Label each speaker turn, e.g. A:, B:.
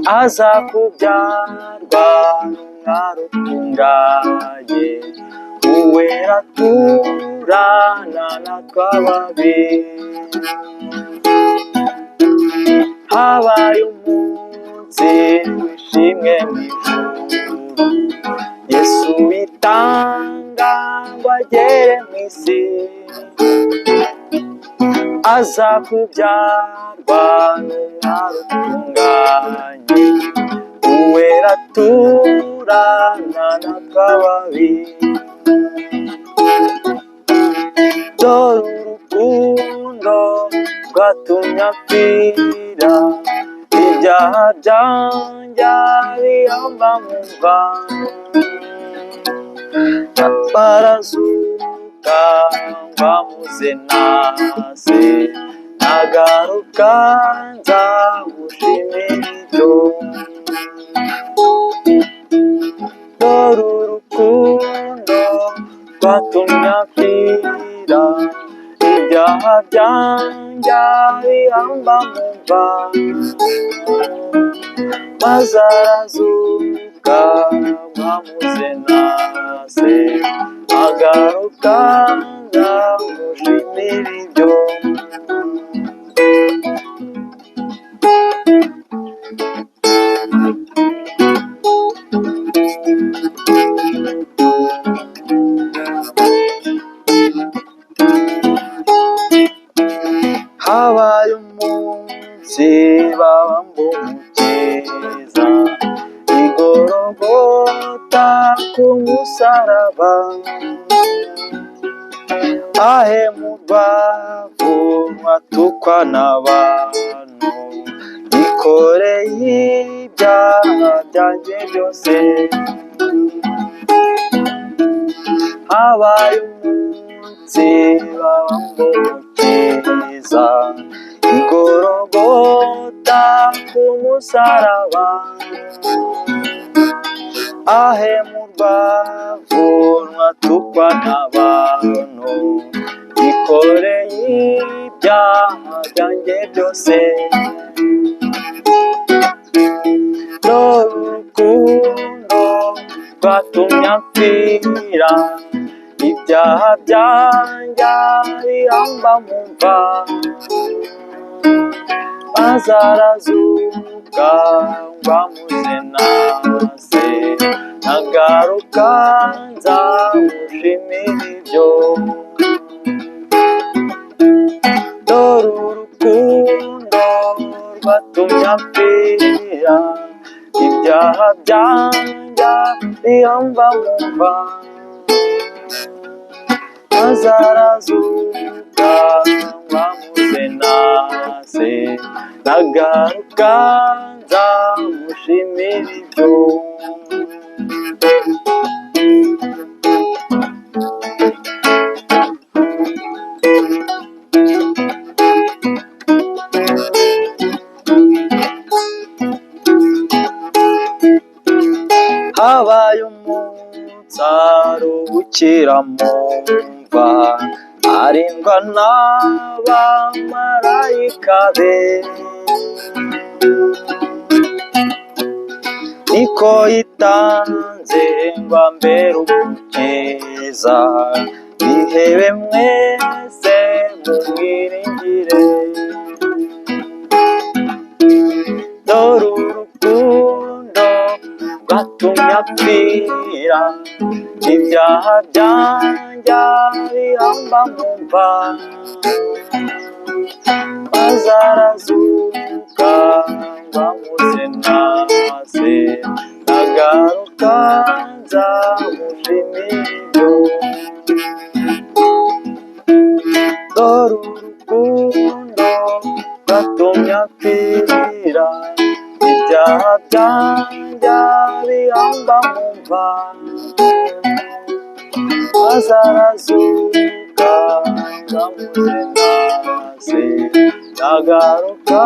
A: Aza kubyarwa n'umwari utunganye, uwera turana natwe ababi. Habaye umunsi w'ishimwe mu ijuru, Yesu yitanga ngo agere mu isi. Aza kubyarwa n'umwari utunganye, uwera turana natwe ababi. Dore urukundo rwatumye apfira, ibyaha byanjye bihamba mu mva. Barazuka ngo amuze nase, nagaruka nzamushimira ibyo. Dore urukundo rwatumye apfira, ibyaha byanjye bihamba mu mva. Maze arazuka ngo amuze nase, agaruka nzamushimira ibyo. Habaye umunsi babamba Umukiza, i Gologota ku musaraba. Ahemurwa avunwa atukwa n'abantu, yikoreye ibyaha byanjye byose. Habaye umunsi babamba Umukiza, i Gologota ku musaraba. Ahemurwa avunwa atukwa n'abantu, yikoreye ibyaha byanjye byose. Dore urukundo rwatumye apfira, ibyaha byanjye bihamba mu mva. Maze arazuka ngo amuze nase, nagaruka nzamushimira ibyo. Dore urukundo rwatumye apfira, ibyaha byanjye bihamba mu mva. Maze arazuka ngo amuze nase, nagaruka nzamushimira ibyo. Habaye umunsi aruhukira mu mva, arindwa n'abamarayika be. Niko yitanze ngo ambere Umukiza, bihebe mwese mumwiringire. Dore urukundo rwatumye apfira, ibyaha byanjye bihamba mu mva. Maze arazuka ngo amuze nase, nagaruka nzamushimira ibyo. Dore urukundo rwatumye apfira, ibyaha byanjye bihamba mu mva. Maze arazuka ngo amuze nase, nagaruka